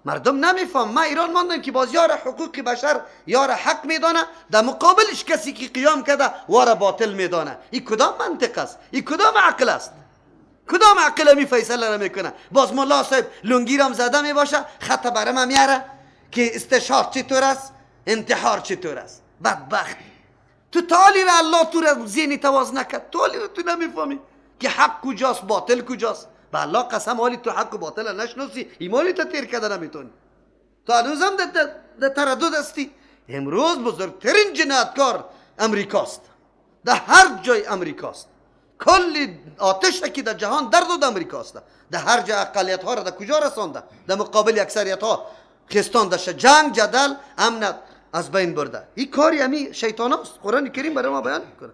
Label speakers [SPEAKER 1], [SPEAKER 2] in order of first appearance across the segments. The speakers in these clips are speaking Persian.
[SPEAKER 1] مردم نمیفهم. ما ایران ماندم که باز یار حقوق بشر، یار حق میدانه، در مقابلش کسی که قیام کرده وار باطل میدانه. این کدام منطق است؟ این کدام عقل است؟ کدام عقل می فیصله را میکنه؟ باز ملا صاحب لنگیرم زده میباشه، خط برم میاره که استشهاد چطور است، انتحار چطور است. بدبخت تو تالی را الله تو را ذهنی تواز نکرد، تالی را تو نمیفهمی که حق کجاست باطل کجاست. به الله قسم حالی تو حق و باطل نشناسی، ایمانی تا تیر کرده نمیتونی، تو هنوزم در تردد هستی. امروز بزرگترین جنایتکار امریکاست، در هر جای امریکاست. کل آتش که در جهان در داد امریکاست. در هر جای اقلیت ها را در کجا رسانده؟ در مقابل اکثریت ها خستان داشته، جنگ جدل امن از بین برده. این کاری همی شیطان هاست. قرآن کریم برای ما بیان میکنه.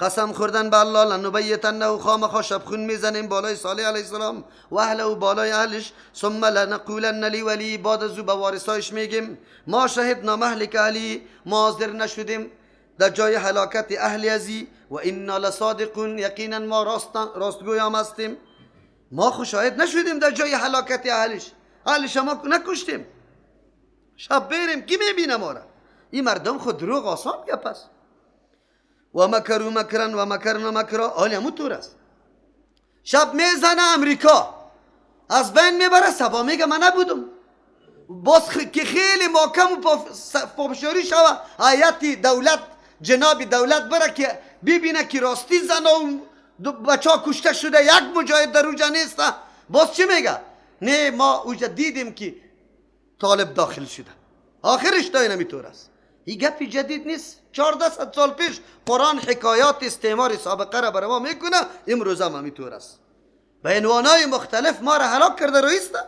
[SPEAKER 1] قسم خوردن به الله لنبیتنه، خامخا شبخون میزنیم بالای صالح علیه السلام و اهله و بالای اهلش. ثم لنقولن لولی، بعد از او به وارثایش میگیم ما شهدنا مهلک اهلی، ما حاضر نشدیم در جای هلاکت اهل ازی، و انا لصادقون، یقینا ما راستگوی هم هستیم. ما خو شاهد نشدیم در جای هلاکت اهلش، اهلش ما نکشتیم، شب بریم کی میبینه ما را؟ این مردم خود دروغ آسان گپ است. و مکروا مکرا و مکرنا مکرا، حالی همون طور است. شب میزنه امریکا از بین میبره، صبا میگه من نبودم. باز که خیلی محکم و پافشاری شوه، هیئت دولت، جناب دولت بره که ببینه که راستی زن و بچه ها کشته شده، یک مجاهد در اوجا نیست. باز چی میگه؟ نه ما اوجا دیدیم که طالب داخل شده. آخرش تا اینمی طور است. این گپی جدید نیست. 1400 سال پیش قرآن حکایات استعمار سابقه را برای ما میکنه، امروز هم همینطور است. به عنوانای مختلف ما را هلاک کرده رویسته.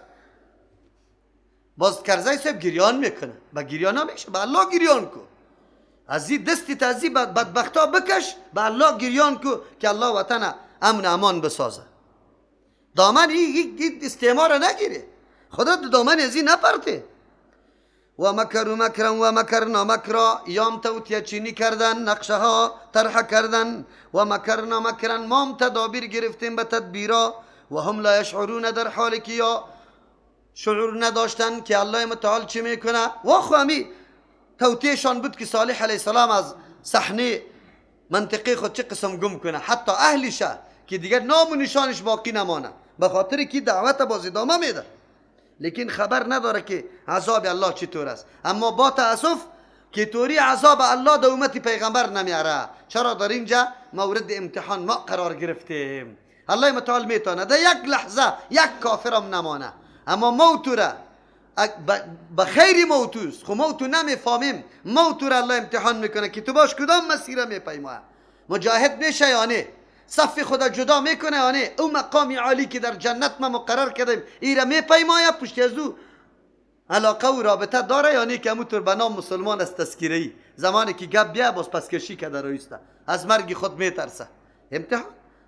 [SPEAKER 1] باز کرزی صاحب گریان میکنه، با گریان نمیشه، به الله گریان کو، از این دستی تازی بدبختا بکش، به الله گریان کو که الله وطن امن امان بسازه. دامن این استعمار را نگیره، خدا دامن از این نپرته. و مکروا مکرا و مکرنا مکرا، یام توطیه چینی کردن، نقشه ها طرح کردن. و مکرنا مکرا، مام تدابیر گرفتیم به تدبیرا. و هم لا یشعرون، در حالی که یا شعور نداشتن که الله متعال چی میکنه. و خو همی توطیهشان بود که صالح علیه السلام از صحنه منطقه خود چه قسم گم کنه، حتی اهلشه که دیگر نام و نشانش باقی نمانه، به خاطر که دعوت باز ادامه میده، لیکن خبر نداره که عذاب الله چطور است. اما با تاسف که طوری عذاب الله در امت پیغمبر نمیاره. چرا؟ در اینجا مورد امتحان ما قرار گرفتیم. الله متعال میتونه در یک لحظه یک کافرم نمانه، اما موت را به خیر موتوست، خو موتو نمیفهمیم. موتو را الله امتحان میکنه که تو باش کدام مسیر میپیمایه، مجاهد میشه یا نه، صف خدا جدا میکنه یا نه، او مقام عالی که در جنت ما مقرر کردیم ایره میپیمایه، پشت از او علاقه و رابطه داره یا نه، که همونطور به نام مسلمان است تذکیره ای زمانی که گپ بیا باز پسکشی که در از مرگ خود میترسه. امتحان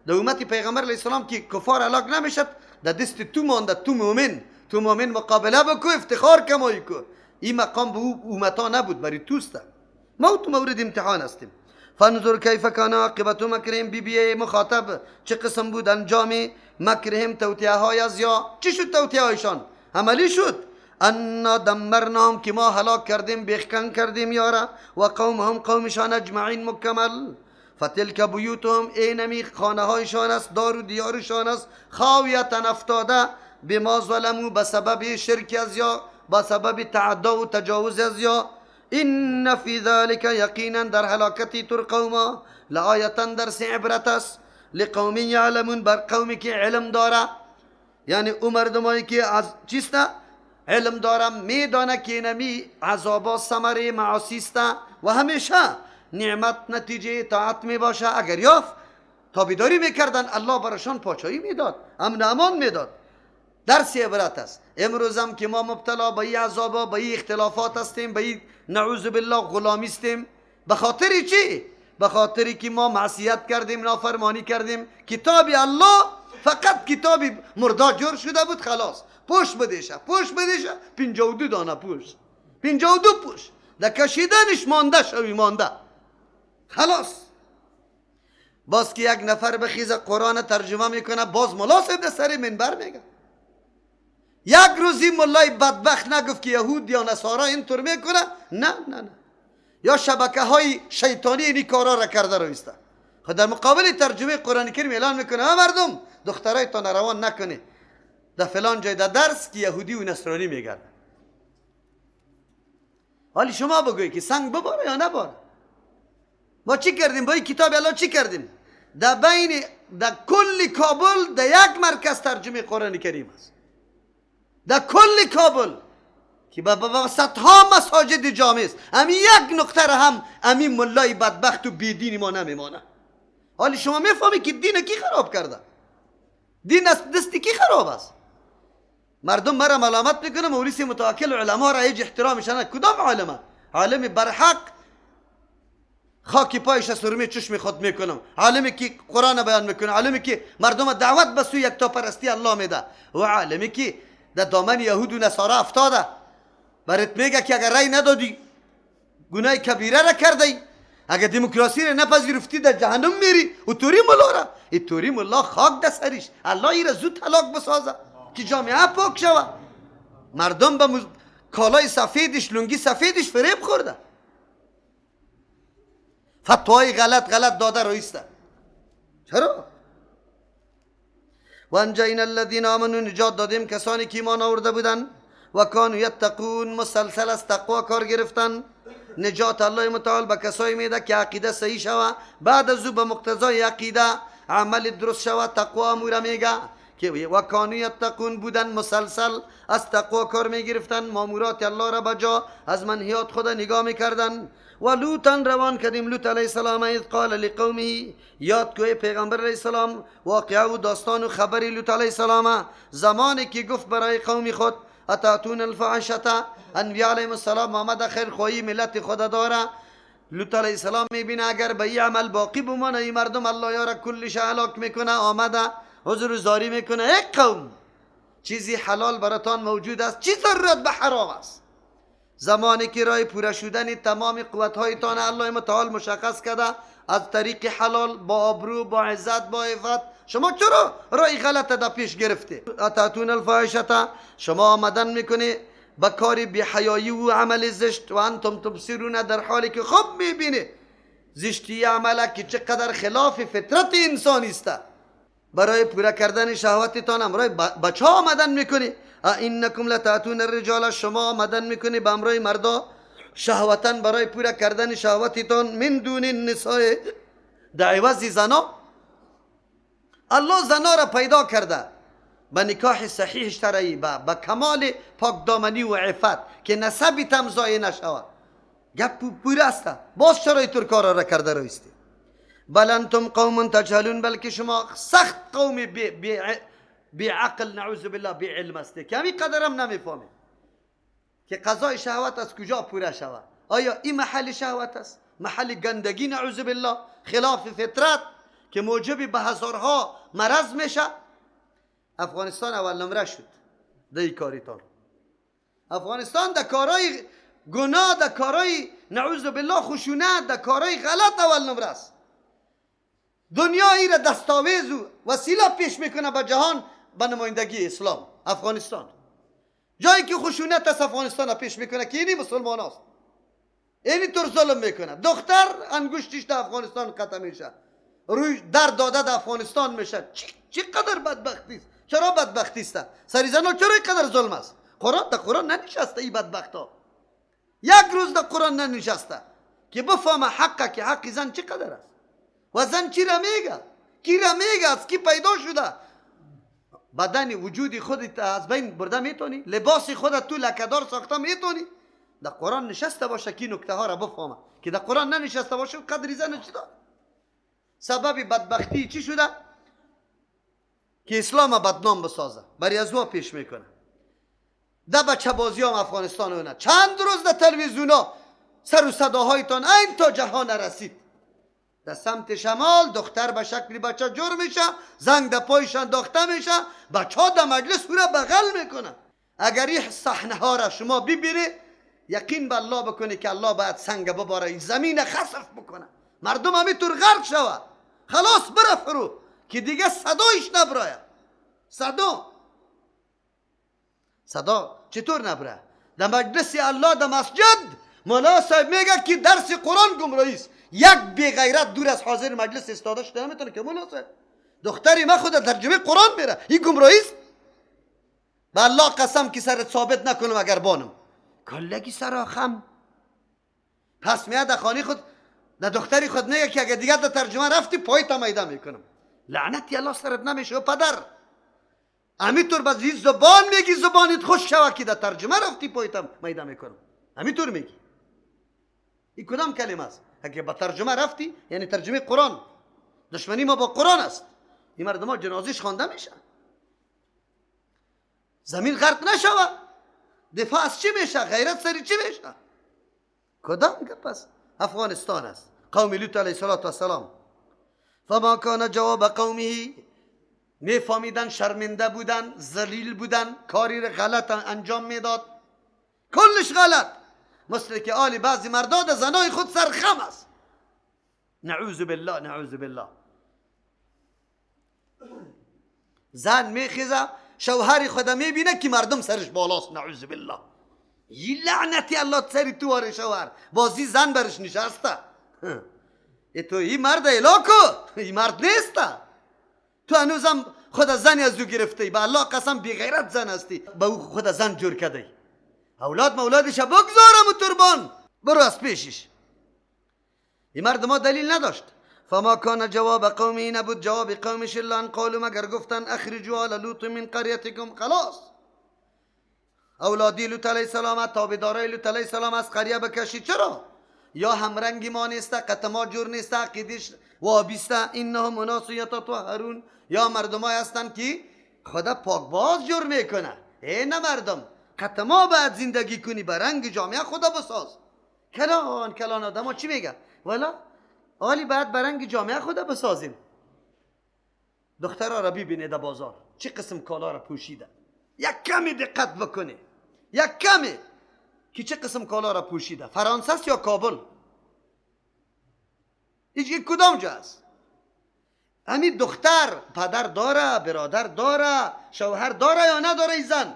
[SPEAKER 1] در امت پیغمبر علیه السلام که کفار هلاک نمیشد، در دست تو مانده، تو مؤمن، تو مؤمن مقابله بکو، افتخار کمایی کو. این مقام به او امتا نبود، برای توسته. ما تو مورد امتحان هستیم. فانظر کیف کان عاقبت مکرهم، بی بی مخاطب چه قسم بود انجام مکرهم، توطئه های از یا چی شد توطئه هایشان عملی شد. انا دمرناهم، که ما هلاک کردیم، بیخکن کردیم یارا، و قومهم، قومشان، اجمعین مکمل. فتلک بیوتهم، اینمی خانه هایشان است، دار و دیارشان است، خاویتن افتاده، بما ظلموا، به سبب شرک از یا، به سبب تعدا و تجاوز از یا. ان فی ذلک، یقینا در هلاکتی تر قوما، لآیتا درس عبرت است، لقوم یعلمون، بر قومی که علم داره. یعنی او مردمایی که از چیست علم داره، میدانه که اینمی عذابا ثمره معاصی است و همیشه نعمت نتیجه طاعت می باشه. اگر یافت تابعداری میکردن، الله برشان پاچایی میداد، امن امان میداد. درس عبرت است. امروز هم که ما مبتلا به این عذابا، به این اختلافات هستیم، به این نعوذ بالله غلامی هستیم، به خاطر چی؟ به خاطر که ما معصیت کردیم، نافرمانی کردیم. کتاب الله فقط کتاب مردا جور شده بود، خلاص. پوش بدیشه، پوش بدیشه، 52 دانه پوش، 52 پوش در کشیدنش مانده شوی مانده، خلاص. باز که یک نفر بخیزه قرآن ترجمه میکنه، باز ملا صاحب در سر منبر میگه یک روزی ملای بدبخت نگفت که یهود یا نصارا اینطور میکنه. نه نه نه، یا شبکه های شیطانی این کارا را کرده رویسته. خود در مقابل ترجمه قرآن کریم اعلان میکنه ها مردم دخترایتان روان نکنه در فلان جای در درس که یهودی و نصرانی میگرده. حالی شما بگوی که سنگ بباره یا نباره؟ ما چی کردیم با این کتاب الله؟ چی کردیم؟ در بین در کل کابل در یک مرکز ترجمه قرآن کریم است، در کل کابل که با صدها مساجد جامع است. امی یک نقطه را هم امی ملای بدبخت و بیدین ما نمیمانه. حالی شما میفهمی که دین کی خراب کرده؟ دین از دست کی خراب است؟ مردم مرا ملامت میکنه، مولوی متوکل علما را هیچ احترامش نه. کدام عالمه؟ عالم برحق خاک پایش سرمه چشم خود میکنم، عالمی که قرآن بیان میکنه، عالمی که مردم دعوت به سوی یکتاپرستی الله میده، و عالمی که در دامن یهود و نصارا افتاده برات میگه که اگر رای ندادی گناه کبیره را کردی، اگر دموکراسی را نپذیرفتی در جهنم میری. و توری ملا را، ای توری ملا خاک در سرش، الله ای را زود هلاک بسازه که جامعه پاک شوه. مردم به کالای سفیدش، لنگی سفیدش فریب خورده، فتوای غلط غلط داده رویسته. چرا؟ و انجینا الذین آمنوا، نجات دادیم کسانی که ایمان آورده بودن، و کانوا یتقون، مسلسل از تقوا کار گرفتن. نجات الله متعال به کسایی میده که عقیده صحیح شوه، بعد از او به مقتضای عقیده عمل درست شوه، تقوا امور میگه که و کانوا یتقون بودن، مسلسل از تقوا کار میگرفتن، مامورات الله را بجا، از منهیات خود نگاه میکردن. و لوطا روان کردیم لوط علیه السلام، اذ قال لقومه، یاد کوی پیغمبر علیه السلام واقعه و داستان و خبر لوط علیه السلام، زمانی که گفت برای قوم خود اتاتون الفاحشه، انبیاء علیهم السلام آمده خیر خواهی ملت خود داره. لوط علیه السلام میبینه اگر به این عمل باقی بمانه این مردم الله یاره کلش هلاک میکنه، آمده حضور زاری میکنه ای قوم چیزی حلال براتان موجود است، چی ضرورت به حرام است؟ زمانی که رای پوره شدن تمام قوتهایتان الله متعال مشخص کرده از طریق حلال با آبرو با عزت با عفت، شما چرا رای غلط در پیش گرفته؟ اتاتون الفاحشه، شما آمدن میکنی به کار بی‌حیایی و عمل زشت، و انتم تبصرون، در حالی که خوب میبینی زشتی عمله که چقدر خلاف فطرت انسانی است. برای پوره کردن شهوتتان امرای بچه آمدن میکنی. انکم لتاتون الرجال، شما آمدن میکنی به امرای مردا شهوتن برای پوره کردن شهوتتان، من دون النساء، در عوض زنا. الله زنا را پیدا کرده به نکاح صحیح شرعی، به کمال پاک دامنی و عفت که نسبی تم ضایع نشود. گپ پوره است، باز چرا اینطور کارا را کرده رویستی؟ بل انتم قوم تجهلون، بلکه شما سخت قوم بی عقل، نعوذ بالله، بی علم هستی که همین قدرم نمیفهمی که قضای شهوت از کجا پوره شود. آیا این محل شهوت است؟ محل گندگی نعوذ بالله، خلاف فطرت که موجب به هزارها مرض میشه. افغانستان اول نمره شد در این کاریتان. افغانستان در کارای گناه، در کارای نعوذ بالله خشونت، در کارای غلط اول نمره است. دنیا ای را دستاویز و وسیله پیش میکنه به جهان به نمایندگی اسلام. افغانستان جایی که خشونت است افغانستان پیش میکنه که اینی مسلمان است، اینی طور ظلم میکنه. دختر انگشتش در افغانستان قطع میشه، روی در داده در افغانستان میشه. چی قدر بدبختی است؟ چرا بدبختی است؟ سری زنان چرا اینقدر ظلم است؟ قرآن در قرآن ننشسته ای بدبخت ها، یک روز در قرآن ننشسته که بفهمه حقه که حق زن چی قدر است و زن چی را میگه، کی را میگه، از کی پیدا شده. بدن وجود خودت از بین برده میتونی، لباس خودت تو لکه‌دار ساخته میتونی. در قرآن نشسته باشه که نکته ها را بفهمه، که در قرآن ننشسته باشه قدر زن چی داره. سبب بدبختی چی شده؟ که اسلام بدنام بسازه، برای از او پیش میکنه. ده بچه بازی هم افغانستان اونه چند روز در تلویزیون ها سر و صداهایتان این تا جهان رسید. در سمت شمال دختر به شکل بچه جور میشه، زنگ در پایش انداخته میشه، بچه ها در مجلس او را بغل میکنه. اگر این صحنه ها را شما ببینی یقین به الله بکنی که الله باید سنگ بباره، این زمین خسف بکنه، مردم همینطور غرق شوه، خلاص بره فرو که دیگه صدایش نبراید. صدا صدا چطور نبره؟ در مجلس الله، در مسجد مولا صاحب میگه که درس قرآن گمراهی است. یک بی غیرت دور از حاضر مجلس استاده شده نمیتونه که مولا صاحب دختری ما خود ترجمه قرآن میره، این گمراهی است. به الله قسم که سرت ثابت نکنم اگر بانم کلگی سر خم. پس میاد خانه خود در دختری خود نگه که اگر دیگه در ترجمه رفتی پای تا میده میکنم. لعنتی الله سرت نمیشه پدر. همینطور باز این زبان میگی، زبانت خوش شوه که در ترجمه رفتی پای تا میده میکنم. همینطور میگی. این کدام کلمه است؟ اگه با ترجمه رفتی یعنی ترجمه قرآن، دشمنی ما با قرآن است. این مردم ها جنازیش خوانده میشه، زمین غرق نشوه، دفاع از چی میشه؟ غیرت سری چی میشه؟ کدام گپ است؟ افغانستان است. قوم لوط علیه السلام فما کان جواب قومه، میفهمیدن، شرمنده بودن، ذلیل بودن، کاری را غلط انجام میداد، کلش غلط. مثل که آل بعضی مردا در زنای خود سرخم است. نعوذ بالله، نعوذ بالله. زن میخیزه شوهر خود میبینه که مردم سرش بالاست. نعوذ بالله. یه لعنتی الله سری تو واره شوهر بازی زن برش نشسته. ای تو این مرد الا کو، این مرد نیست. تو هنوزم خود زنی از او گرفته. به الله قسم بی غیرت زن هستی، به او خود زن جور کرده. اولاد مولادش بگذارم و تربان برو از پیشش. این مرد ما دلیل نداشت. فما کان جواب قومی، نبود جواب قومش الا ان قالوا، مگر گفتن اخرجوا آل لوط من قریتکم. خلاص اولادی لوط علیه السلام، تابعدارای لوط علیه السلام از قریه بکشید. چرا؟ یا همرنگ ما نیست، قط ما جور نیست، عقیدش وابسته، انهم اناس یتطهرون، یا مردمای هستند که خدا پاکباز جور میکنه. ای نه مردم، قط ما باید زندگی کنی، به رنگ جامعه خدا بساز. کلان کلان آدم ها چی میگه؟ والا آلی باید به رنگ جامعه خدا بسازیم. دخترها را ببینه در بازار چه قسم کالا را پوشیده، یک کمی دقت بکنه، یک کمی که چه قسم کالا را پوشیده، فرانسه است یا کابل، هیچ کدام جا است. همین دختر پدر داره، برادر داره، شوهر داره یا نداره؟ ای زن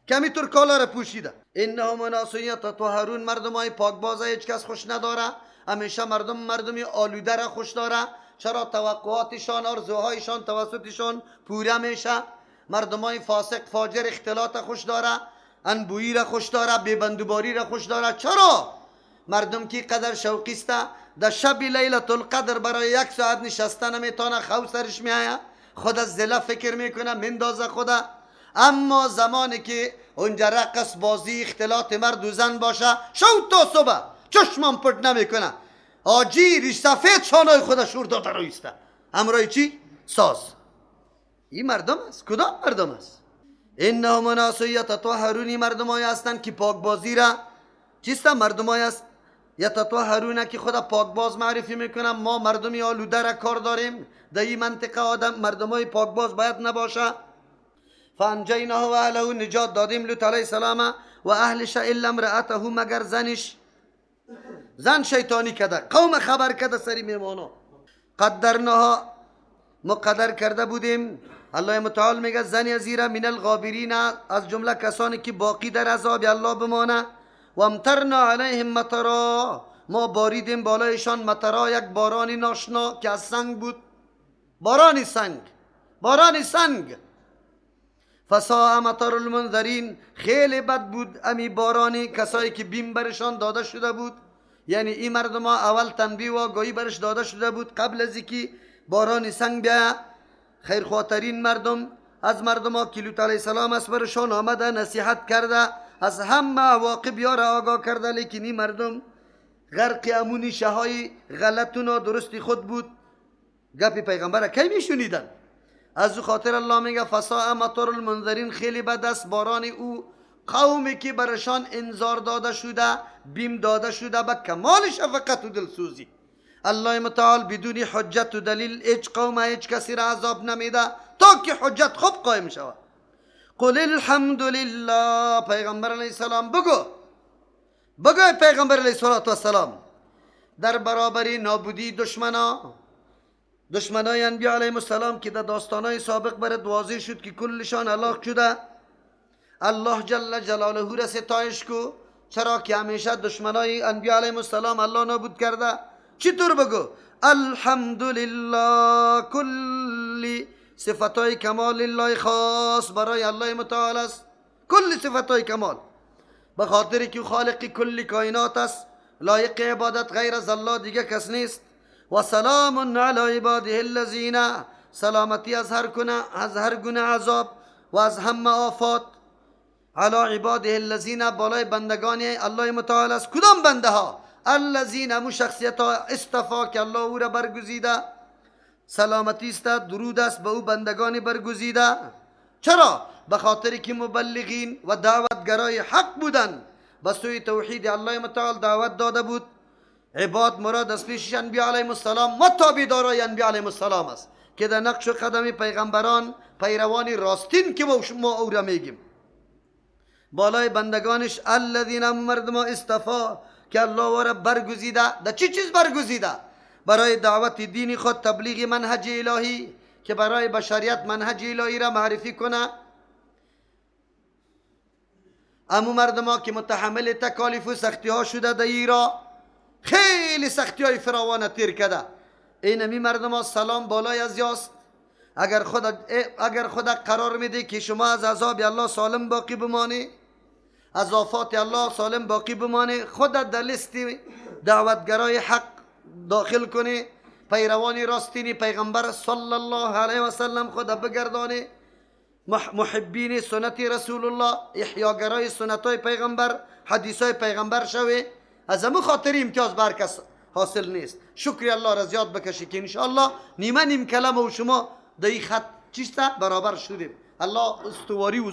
[SPEAKER 1] که همینطور کالا را پوشیده. انهم اناس یتطهرون، مردم های پاکبازه هیچ کس خوش نداره، همیشه مردم مردمی آلوده را خوش داره. چرا؟ توقعاتشان، آرزوهایشان توسطشان پوره میشه. مردم های فاسق فاجر اختلاط خوش داره، انبویی را خوش داره، بیبندوباری را خوش داره. چرا؟ مردم که قدر شوقی است در شب لیلة القدر برای یک ساعت نشسته نمیتونه، خوف سرش میآید، خود از زله فکر میکنه، مندازه خدا. اما زمانی که اونجا رقص بازی اختلاط مرد و زن باشه، شو تا صبح چشمم پټ نمیکنه، آجی ریش سفید شانای خود شور داده رویسته همراه چی؟ ساز. این مردم است. کدام مردم است؟ انهم اناس یتطهرون، مردمای هستند که پاکبازی را چیست؟ مردمای است یتطهرون که خدا پاکباز معرفی میکنن. ما مردمی آلوده را کار داریم در این منطقه، آدم مردمای پاکباز باید نباشه. فانجیناه و اهله، نجات دادیم لوط علیه السلام و اهلش الا امرأته، مگر زنش. زن شیطانی کده، قوم خبر کده سری میمانا. قدرناها، مقدر کرده بودیم. الله متعال میگه زنی ازیره من الغابرین، از جمله کسانی که باقی در عذاب الله بمانه. و امطرنا علیهم مطرا، ما باریدیم بالایشان مطرا، یک باران ناشنا که از سنگ بود، باران سنگ، باران سنگ. فساء مطر المنذرین، خیلی بد بود امی بارانی کسایی که بیم برشان داده شده بود. یعنی این مردم ها اول تنبیه و آگاهی برش داده شده بود قبل از اینکه باران سنگ بیاید. خیرخواترین مردم از مردم ها که لوط علیه السلام است برشان آمده نصیحت کرده، از همه عواقب یار آگاه کرده، لیکن این مردم غرق امونی های غلط و نادرستی خود بود. گپ پیغمبر کی میشنیدن؟ از او خاطر الله میگه فساء مطر المنذرین، خیلی بد است باران او قومی که برشان انذار داده شده، بیم داده شده به کمال شفقت و دلسوزی. الله متعال بدون حجت و دلیل هیچ قوم هیچ کسی را عذاب نمیده تا که حجت خوب قایم شود. قل الحمد لله، پیغمبر علیه السلام بگو، بگو پیغمبر علیه السلام در برابر نابودی دشمنا، دشمنای انبیا علیهم السلام که در داستانهای سابق برات واضح شد که کلشان هلاک شده. الله جل جلاله را ستایش کو، چرا که همیشه دشمنای انبیاء علیهم السلام الله نابود کرده. چطور بگو؟ الحمدلله، کلی صفتای کمال الله خاص برای الله متعال است، کل صفتای کمال، به خاطر که خالق کل کائنات است، لایق عبادت غیر از الله دیگه کس نیست. و سلام علی عباده الذین، سلامتی از هر گونه عذاب و از همه آفات. علی عباده الذین، بالای بندگان الله متعال است. کدام بنده ها؟ الذین، مو شخصیت ها اصطفا که الله او را برگزیده، سلامتی است، درود است به او بندگان برگزیده. چرا؟ به خاطر که مبلغین و دعوتگرای حق بودن، به سوی توحید الله متعال دعوت داده بود. عباد مراد از پیشش انبیاء علیهم السلام و تابعدارای انبیاء علیهم السلام است که در نقش و قدم پیغمبران پیروان راستین که ما او را میگیم. بالای بندگانش الذین مردم اصطفا که الله او را برگزیده. در چی چیز برگزیده؟ برای دعوت دین خود، تبلیغ منهج الهی که برای بشریت منهج الهی را معرفی کنه. امو مردم ها که متحمل تکالیف و سختی ها شده در ایرا، خیلی سختی های فراوان تیر کرده، این امی مردم ها سلام بالای از یاست. اگر خدا قرار میده که شما از عذاب الله سالم باقی بمانی، از آفات الله سالم باقی بمانی، خود در لیست دعوتگرای حق داخل کنی، پیروان راستینی پیغمبر صلی الله علیه و سلم خود بگردانی، محبین سنت رسول الله، احیاگرای سنت های پیغمبر، حدیث های پیغمبر شوی. از همون خاطر امتیاز بر کس حاصل نیست. شکر الله را زیاد بکشی که انشاءالله نیمه نیم کلمه و شما در این خط چیست برابر شدیم. الله استواری و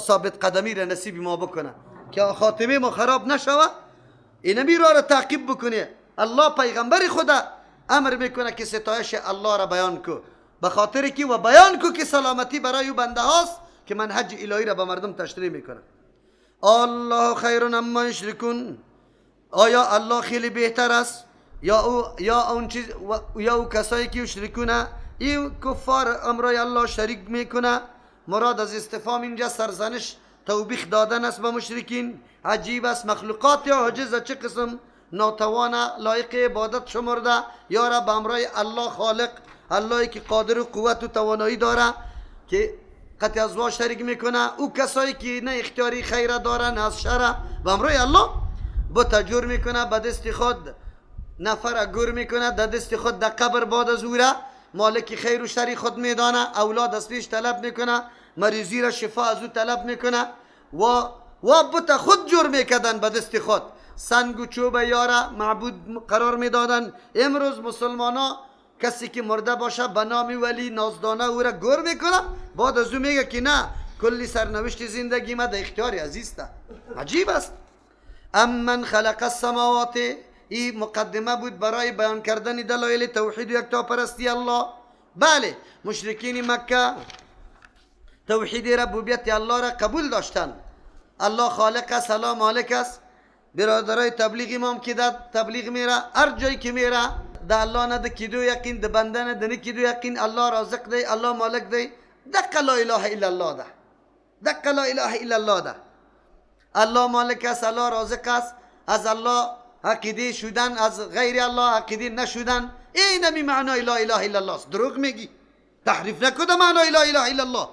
[SPEAKER 1] ثابت قدمی را نصیب ما بکنه که خاتمه ما خراب نشوه. اینمی را تعقیب بکنه. الله پیغمبر خدا امر میکنه که ستایش الله را بیان کو، به خاطر که و بیان کو که سلامتی برای بنده هاست که منهج الهی را به مردم تشریح میکنه. الله خیر عما یشرکون، آیا الله خیلی بهتر است یا اون چیز یا او کسایی که یشرکونه؟ این کفار امرای الله شریک میکنه. مراد از استفهام اینجا سرزنش توبیخ دادن است به مشرکین. عجیب است، مخلوقات یا عاجز چه قسم ناتوانه لایق عبادت شمرده یا را به امرای الله خالق، اللهی که قادر و قوت و توانایی داره که قطع از وا شریک میکنه. او کسایی که نه اختیاری خیره داره نه از شره، به امرای الله بت جور میکنه، به دست خود نفر گور میکنه، در دست خود در قبر بعد از او را مالک خیر و شر خود میدانه، اولاد از پیش طلب میکنه، مریضی را شفا از او طلب میکنه و بت خود جور میکردن به دست خود، سنگ و چوب یاره معبود قرار میدادن. امروز مسلمان ها کسی که مرده باشه به نام ولی نازدانه او را گور میکنه، بعد از او میگه که نه کلی سرنوشت زندگی ما در اختیار عزیزته. عجیب است. امن خلق السماوات، این مقدمه بود برای بیان کردن دلایل توحید و یکتاپرستی الله. بله، مشرکین مکه توحید ربوبیت الله را قبول داشتند. الله خالق است، الله مالک است. برادرای تبلیغ امام که در تبلیغ میره، هر جایی که میره ده الله نه ده کیدو یقین، ده بنده نه ده نکیدو یقین، الله رازق دی، الله مالک دی، دقه لا اله الا الله ده، دقه لا اله الا الله ده. الله مالک است، الله رازق است، از الله عقیده شدن، از غیر الله عقیده نشدن، این همی معنای لا اله الا الله است. دروغ میگی، تحریف نکده معنای لا اله الا الله.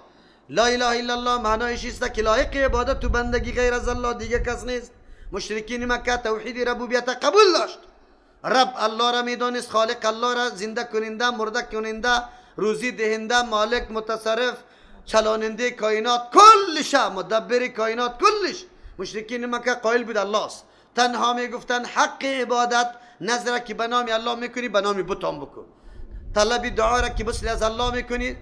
[SPEAKER 1] لا اله الا الله معنایش است که لایق عبادت و بندگی غیر از الله دیگه کس نیست. مشرکین مکه توحید ربوبیت قبول داشت، رب الله را میدانست، خالق الله را، زنده کننده، مرده کننده، روزی دهنده، مالک، متصرف، چلاننده کائنات، کلش، مدبر کائنات، کلش. مشرکین مکه قائل بود الله است. تنها میگفتن حق عبادت نظر که به نام الله میکنی به نام بتان بکن، طلب دعا را که مثل از الله میکنی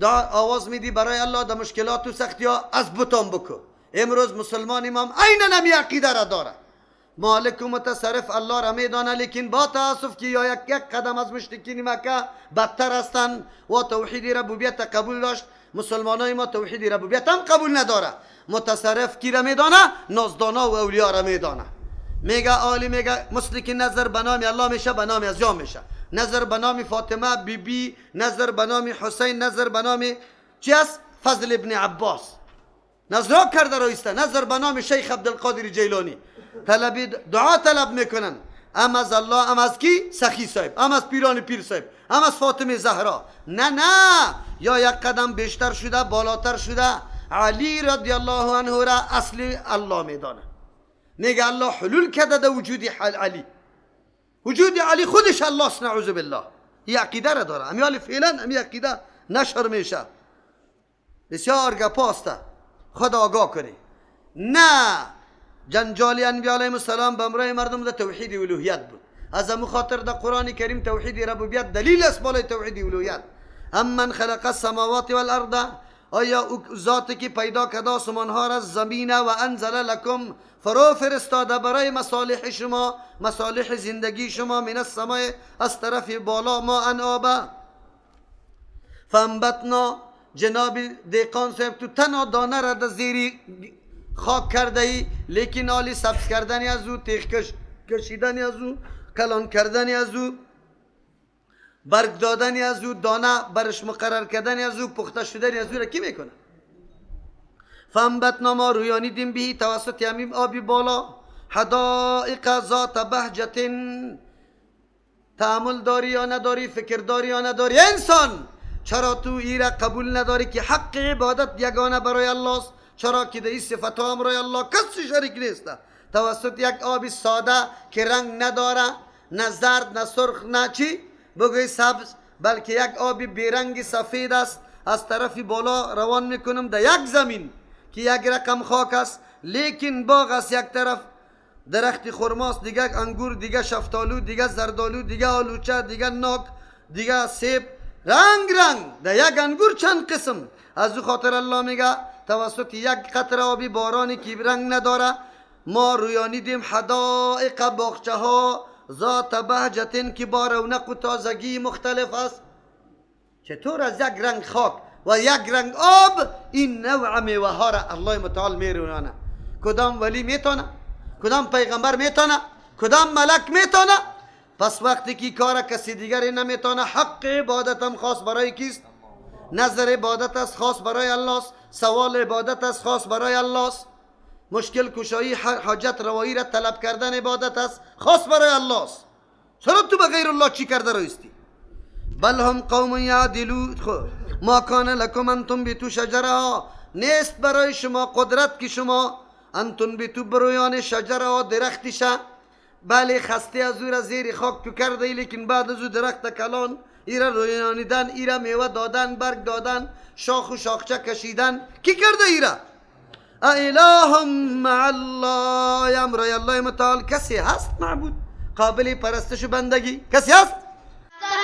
[SPEAKER 1] دعا آواز میدی برای الله در مشکلات و سختی ها از بتان بکن. امروز مسلمان امام عینا همی عقیده را داره، مالک و متصرف الله را میدانه، لیکن با تاسف که یا یک قدم از مشرکین مکه بدتر هستند و توحید ربوبیت قبول داشت. مسلمانای ما توحید ربوبیت هم قبول نداره. متصرف کی را میدانه؟ نازدانا و اولیا را میدانه. میگه عالی، میگه مثل که نظر به نام الله میشه به نام ازیا میشه، نظر به نام فاطمه بی بی، نظر به نام حسین، نظر به نام چی است؟ فضل ابن عباس، نظرا کرده رایسته، نظر به نام شیخ عبدالقادر جیلانی، طلب دعا طلب میکنن، ام از الله، ام از کی؟ سخی صاحب، ام از پیران پیر صاحب، ام از فاطمه زهرا. نه نه، یا یک قدم بیشتر شده، بالاتر شده، علی رضی الله عنه را اصل الله میدانه. میگه الله حلول کرده در وجود علی، وجود علی خودش الله است، نعوذ بالله. این عقیده را داره، امیال فعلا امی عقیده نشر میشه. بسیار گپاسته، خدا آگاه کنی. نه، جنجال انبیاء علیهم السلام به امرای مردم در توحید الوهیت بود. از امو خاطر در قرآن کریم توحید ربوبیت دلیل است بالای توحید الوهیت. امن خلق السماوات والارض، آیا او ذاتی که پیدا کرده آسمان ها را زمین، و انزل لکم، فرو فرستاده برای مصالح شما، مصالح زندگی شما، من السماء، از طرف بالا، ما ان آبا فانبتنا. جناب دیقان صاحب تو تنها دانه را در زیر خاک کرده ای، لیکن آلی سبز کردن از او، تیغ کشیدن از او، کلان کردن از او، برگ دادن از او، دانه برش مقرر کردن از او، پخته شدن از او را کی میکنه؟ فانبتنا، ما رویانیدیم به توسط همین آبی بالا، حدائق ذات بهجت. تأمل داری یا نداری، فکر داری یا نداری، انسان چرا تو ای را قبول نداری که حق عبادت یگانه برای الله است؟ چرا که در این صفت ها برای الله کسی شریک نیست. توسط یک آب ساده که رنگ نداره، نه زرد نه سرخ نه چی بگوی سبز، بلکه یک آب بیرنگ سفید است، از طرف بالا روان میکنم در یک زمین که یک رقم خاک است، لیکن باغ است، یک طرف درخت خرماست، دیگه انگور، دیگه شفتالو، دیگه زردالو، دیگه آلوچه، دیگه ناک، دیگه سیب، رنگ رنگ، در یک انگور چند قسم. از او خاطر الله میگه توسط یک قطره آبی بارانی که رنگ نداره ما رویانیدیم حدائق، باغچه ها، ذات بهجتین که با رونق و تازگی مختلف است. چطور از یک رنگ خاک و یک رنگ آب این نوع میوه ها را الله متعال میرونانه؟ کدام ولی میتونه؟ کدام پیغمبر میتونه؟ کدام ملک میتونه؟ پس وقتی که کار کسی دیگری نمیتونه، حق عبادت هم خاص برای کیست؟ نظر عبادت است خاص برای الله است، سوال عبادت است خاص برای الله است، مشکل کشایی حاجت روایی را طلب کردن عبادت است خاص برای الله است. چرا تو به غیر الله چی کرده رایستی؟ بل هم قوم یعدلون. ما کان لکم ان تنبتوا شجرها، نیست برای شما قدرت که شما ان تنبتوا برویان شجرها، درختش، بله خسته از او را زیر خاک تو کرده ای، لیکن بعد از او درخت کلان ایرا رویانیدن، ایرا میوه دادن، برگ دادن، شاخ و شاخچه کشیدن، کی کرده ایرا؟ اله مع الله، امرای الله متعال کسی هست معبود قابل پرستش و بندگی؟ کسی هست؟